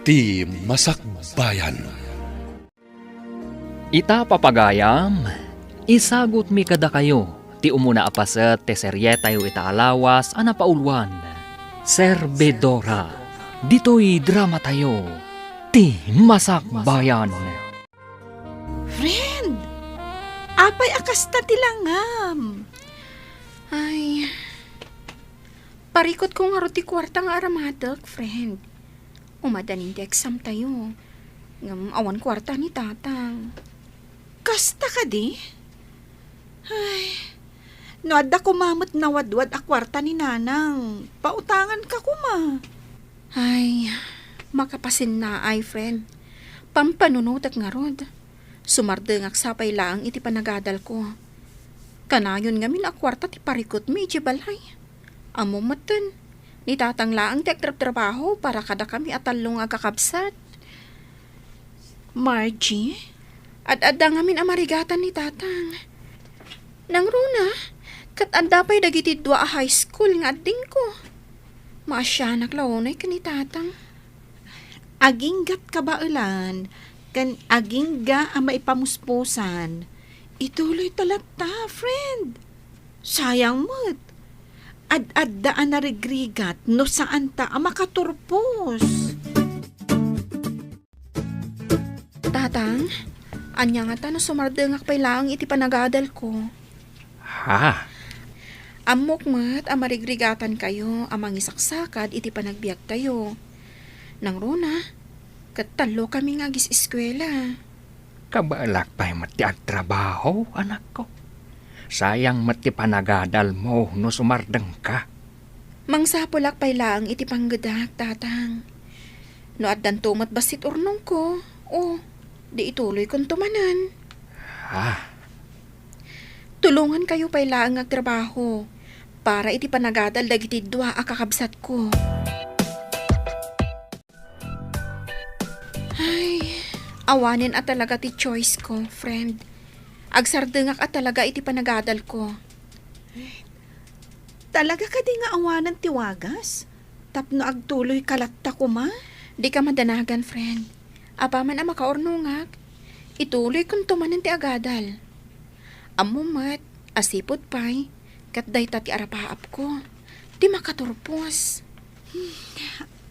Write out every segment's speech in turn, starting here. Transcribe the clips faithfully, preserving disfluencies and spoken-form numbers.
Ti Masakbayan. Ita, papagayam, isagutmi kadakayo ti umuna a paset ti serietayo ita a lawas a napauluan, Servidora. Ditoy dramatayo, Ti Masakbayan. Friend, apay a kasta ti langam? Ay, parikutko ngarud ti kuarta nga aramatek, friend. Umadanin ti exam tayo. Ngem awan kuarta ni tatang. Kasta kadi? Ay, no adda koma met nawadwad a kuarta ni nanang, pautanganka koma. Ay, makapasinnaay, friend. Pampanunotek ngarud. Sumardengak sapay laeng iti panagadalko. Kanayon ngamin a kuarta ti parikutmi idiay balay. Ammom metten, ni tatang laeng ti agtrabtrabaho para kadakami a tallo nga agkakabsat. Margie, ad-adda ngamin a marigatan ni tatang. Nangruna, ket adda pay dagiti dua a high school nga addingko. Maasianak la unay ken ni tatang. Aginggat kabaelan ken agingga a maipamuspusan. Ituloyta latta, friend. Sayang met. Ad-adda a narigrigat no saanta a makaturpos. Tatang, ania ngata no sumardengak pay laeng iti panagadalko? Ha? Ammok met a marigrigatankayo a mangisaksakad iti panagbiagtayo. Nangruna, ket tallokami nga agis-eskuela. Kabaelak pay met ti agtrabaho, anakko. Sayang met ti panagadalmo no sumardengka. Mangsapulak pay laeng iti panggedak, tatang. No addanto met bassit urnongko, o, di ituloykonto manen. Ah. Tulongankayo pay laeng nga agtrabaho para iti panagadal dagiti dua a kakabsatko. Ay, awanen a talaga ti choice ko, friend. Agsardengak a talaga iti panagadalko. Talaga kadi nga awanen ti wagas? Tapno agtuloyka latta koma? Dika madanagan, friend. Apaman a makaurnongak, ituloykonto manen ti agadal. Ammom met a sipud pay, ket dayta ti arapaapko, ti makaturpos.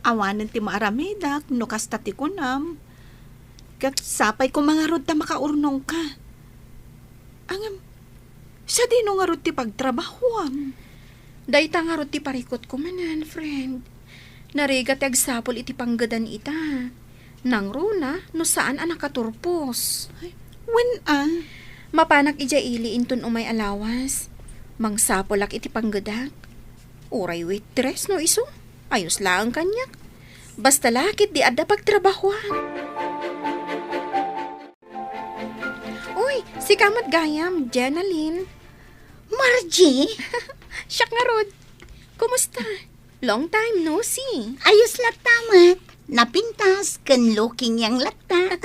Awanen ti maaramedak no kasta ti kunam. Ket sapay koma ngarud ta makaurnongka. Ngem, sadino ngarud ti pagtrabahoam? Dayta ngarud ti parikutko manen, friend. Narigat ti agsapul iti panggedan ita. Nangruna no saan a nakaturpos. Ay, wen a. Mapanak idiay ili inton umay a lawas. Mangsapulak iti panggedak. Uray waitress no isu. Ayos laeng kaniak. Basta la ketdi adda pagtrabahoan. Uy, sika met gayam, Jenalyn. Margie? Siak ngarud. Kumusta? Long time no see. Ayos latta met. Napintas ken looking young latta.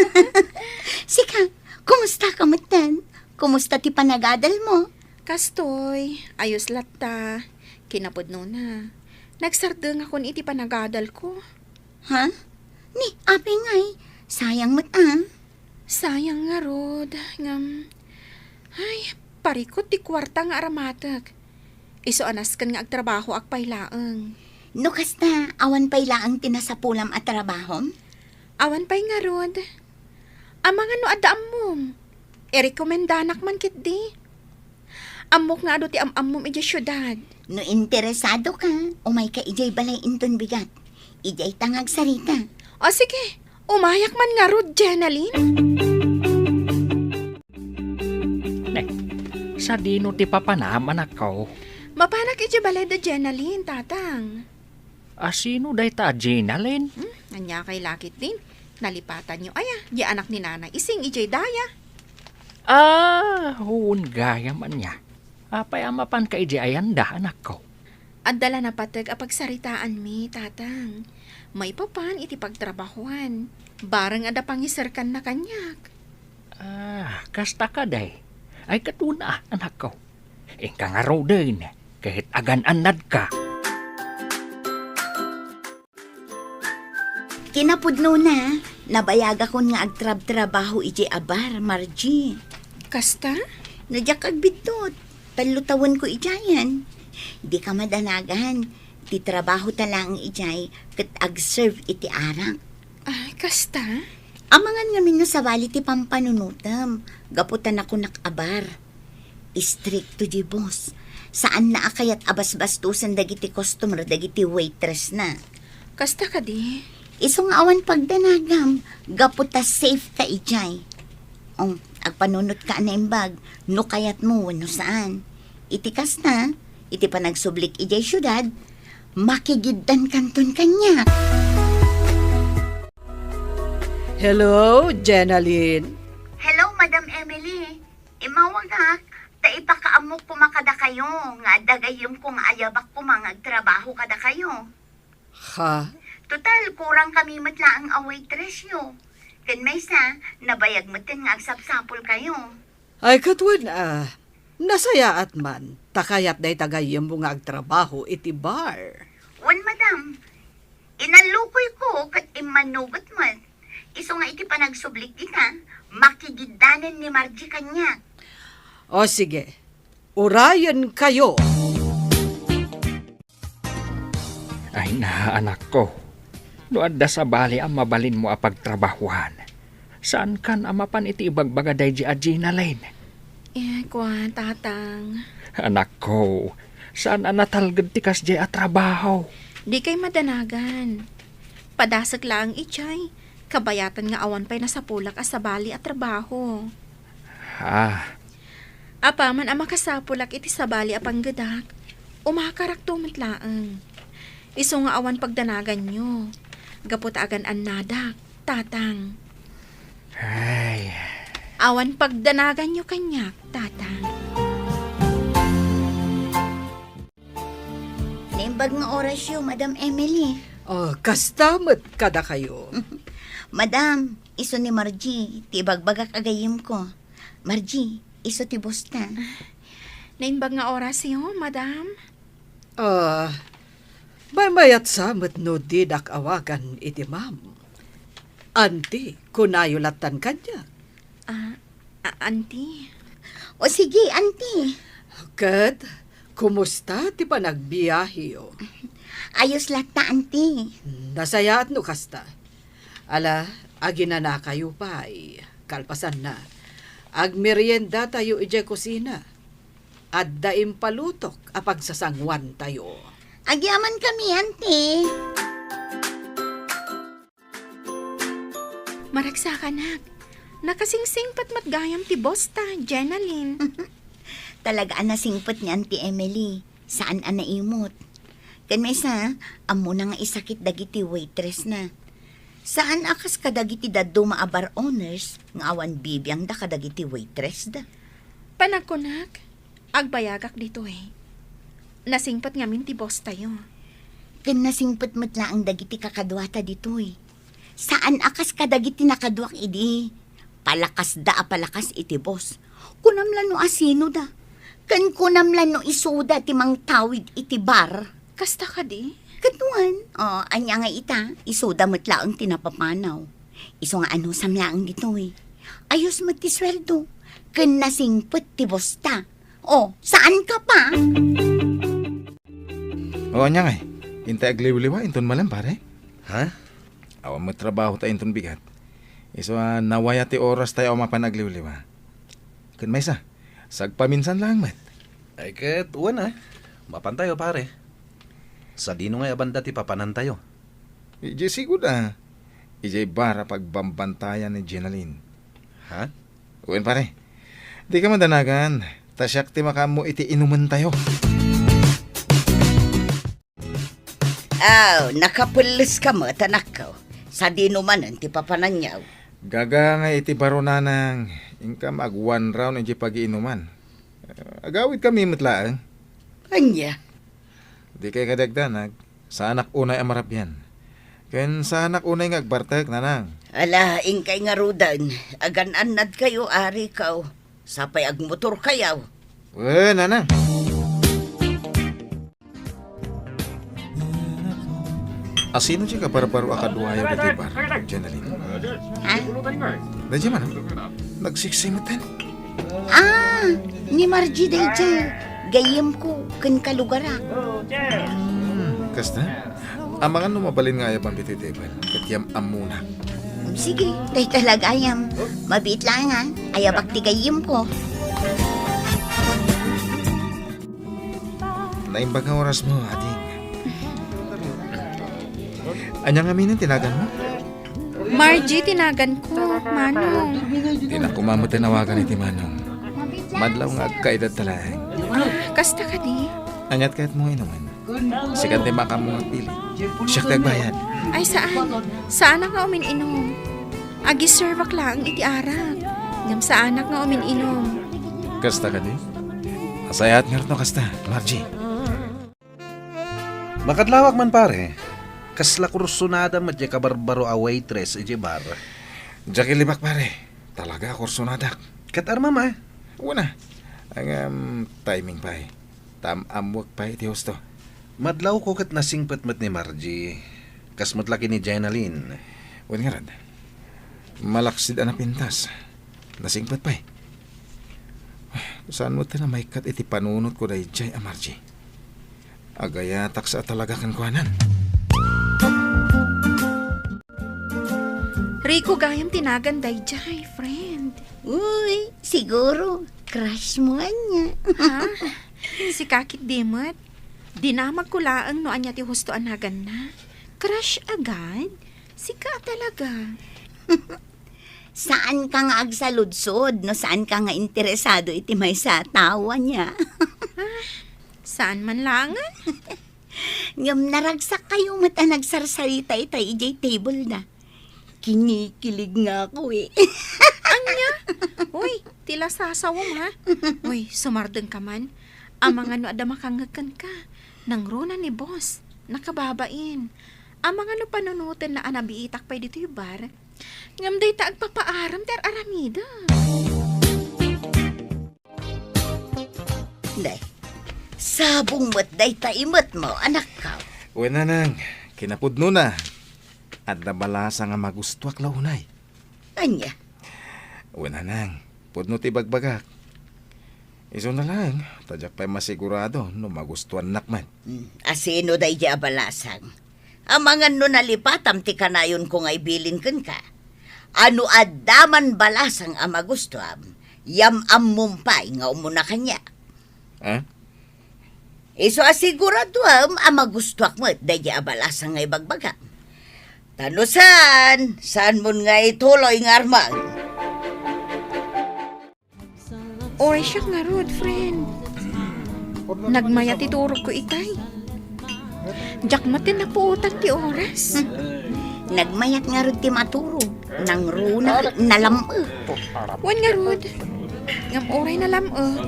Sika, kumusta ka metten? Kumusta ti panagadal mo? Kastoy, ayos latta. Kinapudnona, nagsardengakon iti panagadalko. Ha? Ni, apay ngay? Sayang met a. Sayang ngarud, ngem, ay, parikut ti kuarta nga aramatek. Isu a nasken nga agtrabahoak pay laeng. No kasta, awan pay laeng ti nasapulam a trabahom? Awan pay ngarud. Amangan no adda ammom, irekomendanak man ketdi. Ammok nga adu ti am-ammom idiay siudad. No interesado ka, umayka idiay balay inton bigat. Idiay ta nga agsarita. O sige, umayak man ngarud, Jenalyn. Ne, sadino ti papanam, anakko? Mapanak idiay balay da Jenalyn, tatang. A, sino dayta a Jenalyn? Hmm, ania kay lakit din? Nalipatanyo aya, di anak ni Nanay Ising idiay daya. A, wen gayam ania. Apay a mapanka idiay ayanda, anakko? Adda la napateg a pagsaritaanmi, tatang. Maipapan iti pagtrabahoan. Bareng adda pangiserkanna kaniak. A, kasta kadi? Ay, ket wen a, anakko. Inka ngaruden, ket agan-annadka. Inapudno na, nabayagakon nga agtrabtrabaho idiay a bar, Margie. Kasta? No diak agbiddut, tallo tawenko idiayen. Dika madanagan, ti trabahota laeng idiay ket agserve iti arak. Ay, kasta? Amangan ngamin no sabali ti pampanunotem, gapu ta nakunak a bar. Istrikto diay boss. Saanna a kayat a basbastosen dagiti customer dagiti waitressna. Kasta kadi? Isu nga awan pagdanagam, gapu ta safe ka idiay. Um, agpanunotka a naimbag, no kayatmo wenno saan. Iti kasta, iti panagsublik idiay siudad, makigiddankanton kaniak. Hello, Jenalyn. Hello, Madam Emily. Immawagak, ta ipakaammok koma kadakayo, nga adda gayyemko nga ayabak koma nga agtrabaho kadakayo. Ha? Total, kurang kami met laeng a waitressyo. Ken maysa, nabayag metten nga agsapsapulkayo. Ay, ket wen a, nasayaat man, ta kayat dayta gayyemmo nga agtrabaho iti bar. Wen, madam, inallukuyko ket immanugot met. Isu nga iti panagsublik dita, makigiddanen ni Margie kaniak. O sige, urayenkayo. Ay na, anakko. No adda sabali a mabalinmo a pagtrabahuan, saankan a mapan iti ibagbaga daydi a Gina Lane? Eh, kua, Tatang. Anakko, saan a natalged ti kasdiay a trabaho? Dikay madanagan. Padasek laeng idiay, kabayatan nga awan pay nasapulak a sabali a trabaho. Ah. Apaman a makasapulak iti sabali a panggedak, umakarakto met laeng. Isu nga awan pagdanaganyo, gapu ta agan-annadak, Tatang. Ay. Awan pagdanaganyo kaniak, Tatang. Naimbag nga orasyo, Madam Emily. Oh, kasta met kadakayo. Madam, isu ni Margie, ti ibagbagak a gayyemko. Margie, isu ti boss ta. Naimbag nga orasyo, Madam? Ah, maymayat sa met no didak awagan iti ma'am. Auntie, kunayo lattan kaniak. Ah, a-, Auntie. O sige, Auntie. Ket, kumusta ti panagbiaheyo? Ayos latta, Auntie. Nasayaat no kasta. Ala, aginanakayo pay. Kalpasanna, agmeriendatayo idiay kusina. Adda impalutok a pagsasanguantayo. Agyamankami, Auntie. Maragsakanak, nakasingsingpet met gayam ti boss ta, Jenalyn. Talaga a nasingpet ni Auntie Emily. Saan a naimut. Ken maysa, ammona nga isakit dagiti waitress na. Saan a kas kadagiti dadduma a bar owners nga awan bibiangda kadagiti waitress da. Panagkunak, agbayagak ditoy. Nasingpet ngamin ti boss tayo. Ken nasingpet met laeng dagiti kakaduata ditoy. Saan a kas kadagiti nakaduak idi. Palakasda a palakas iti boss. Kunam la no asino da. Ken kunam la no isuda ti mangtawid iti bar. Kasta kadi? Ket wen, o, ania nga ita, isuda met laeng ti napapanaw. Isu nga anusam laeng ditoy. Ayos met ti sueldo. Ken nasingpet ti boss ta. O, saan ka pa? O, ania ngay? Intay agliwliwa inton malem, pare? Ha? Awan met trabaho ta inton bigat. Isu a nawaya ti oras tayo a mapan agliwliwa. Ken maysa, sagpaminsan laeng met. Ay ket, wen a. Mapan tayo, pare. Sadino ngay a banda ti papanan tayo? Idiay sigud a. Idiay bar a pagbambantayan ni Jenalyn. Ha? Wen, pare. Dika madanagan, ta siak ti makaammo iti inumen tayo. Aw, nakapelles ka met, anakko. Sadino manen ti papananyo? Gaga nga iti baro, nanang, inka mag one round iti pagiinuman. Eh, agawid kami met laeng. Ania? Dikay kadagdanag, saanak unay a marabian. Ken saanak unay nga agbartek, nanang. Ala, inkay ngaruden, agan-annad kayo, ari kaw. Sapay agmotor kayaw. Wen, nanang. Asino ti kabarbaro a kaduayo ditoy bar, Jenalyn? Ha? Daydiay man, nagseksi metten. Ah, ni Margie daydiay. Gayyemko ken kalugarak. Hmm, kasta? Amangan no mabalin nga ayabam ditoy table, ket yam-ammona. Sige, dayta la gayam. Mabiit laeng, ayabak ti gayyemko. Naimbag nga orasmo, ading. Ania ngamin ti naganmo? Margie ti naganko, Manong. Dinak koma metten awagan iti Manong. Madlaw nga agkaedadta laeng. Ah, kasta kadi? Aniat kayatmo nga inumen? Sikan ti makaammo nga agpili. Siak ti agbayad. Ay, saan. Saanak nga umin-inum. Agiservak laeng iti arak. Ngem saanak nga umin-inum. Kasta kadi? Asayaat ngarud no kasta, Margie. Makadlawak man, pare. Kasla kursunada met diay kabarbaro a waitress idiay bar. Diak ilibak, pare. Talaga a kursunadak. Ket armam a? Wen a. Ngem timing pay. Tam-ammoek pay iti husto. Madlawko ket nasingpet met ni Margie. Kas met la ken ni Jenalyn. Wen ngarud. Malaksid a napintas. Nasingpet pay. Saan met ti maikkat iti panunotko daydiay a Margie? Agayatak sa a talaga kenkuanan. Rico gayam ti nagan daydiay, friend. Uy, siguro, crush mo ania. Ha? Sika ketdi met. Dinamagko laeng no ania ti husto a naganna. Crush agad? Sika a talaga. Saanka nga agsaludsod no saanka nga interesado iti maysa a tao ania. Ah, saan man laengen? Ngem naragsakkayo met a nagsarsarita itay idiay table-da. Kinikilig nga ako, eh. Ania? Uy, ti lasasawem, ha? Uy, sumardengka man. Amangan no adda makangngeg kenka. Nangruna ni boss. Nakababain. Amangan no panunotenna a nabiitak pay ditoy bar. Ngem dayta agpapaarem ti ar-aramidek. Nay, sabong met dayta imetmo, anakko. Wen, nanang, kinapudnona. Adda balasang a magustuak la unay. Ania? Wen, nanang, pudno ti ibagbagak. Isuna laeng, ta diak pay masigurado no magustuannak met. Hmm, asino daydiay a balasang? Amangan no nalipatam ti kanayonko nga ibilin kenka. A no adda man balasang a magustuam, yam-ammom pay nga umuna kaniak. Ah? Isu a siguradoem a magustuak met daydiay a balasang nga ibagbagam. Ta no saan, saanmon nga ituloy nga armang. Uray siak ngarud, friend. Nagmayat ti turogko itay. Diak met ti napuotan ti oras. Nagmayat ngarud ti maturog. Nangruna, nalam-ek. Wen ngarud. Ngem uray nalam-ek,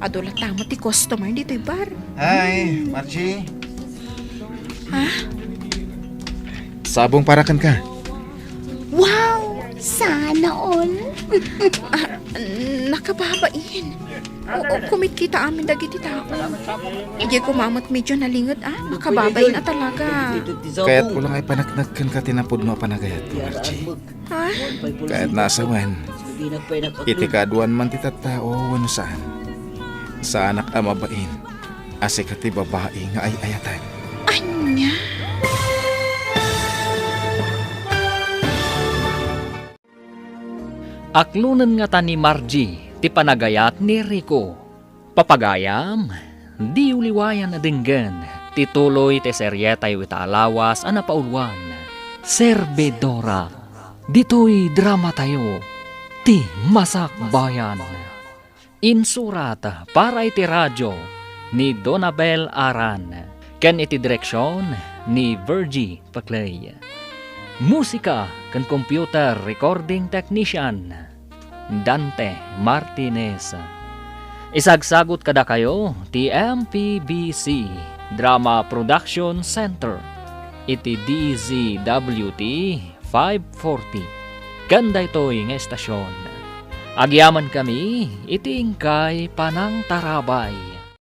adu latta met ti customer ditoy bar. Hi, Margie. Ha? Sabong para kenka. Wow! Sana all! Ah, nakababain. Oo, kumitkita amin dagiti tao. Idiay koma met medyo nalinged, ah. Nakababain a talaga. Kayatko la nga ipaneknek kenka ti napudno a panagayat, Margie. Ha? Kayatna a sawen, iti kaaduan man ti tattao wenno saan, saanak a mabain a sika ti babai nga ay-ayaten. Ania? Aklonen ngata ni Margie ti panagayat ni Rico. Papagayam, diyo liwayan a denggen ti tuloy ti serietayo ita a lawas a napauluan, Servidora. Ditoy dramatayo, Ti Masakbayan. Insurat para iti radio ni Donabel Aran ken iti direksion ni Virgie Paclay. Musika ken computer recording technician, Dante Martinez. Isagsagut kadakayo ti M P B C Drama Production Center iti D Z W T five forty. Ken daytoy nga estasion, agyamankami iti inkay panangtarabay.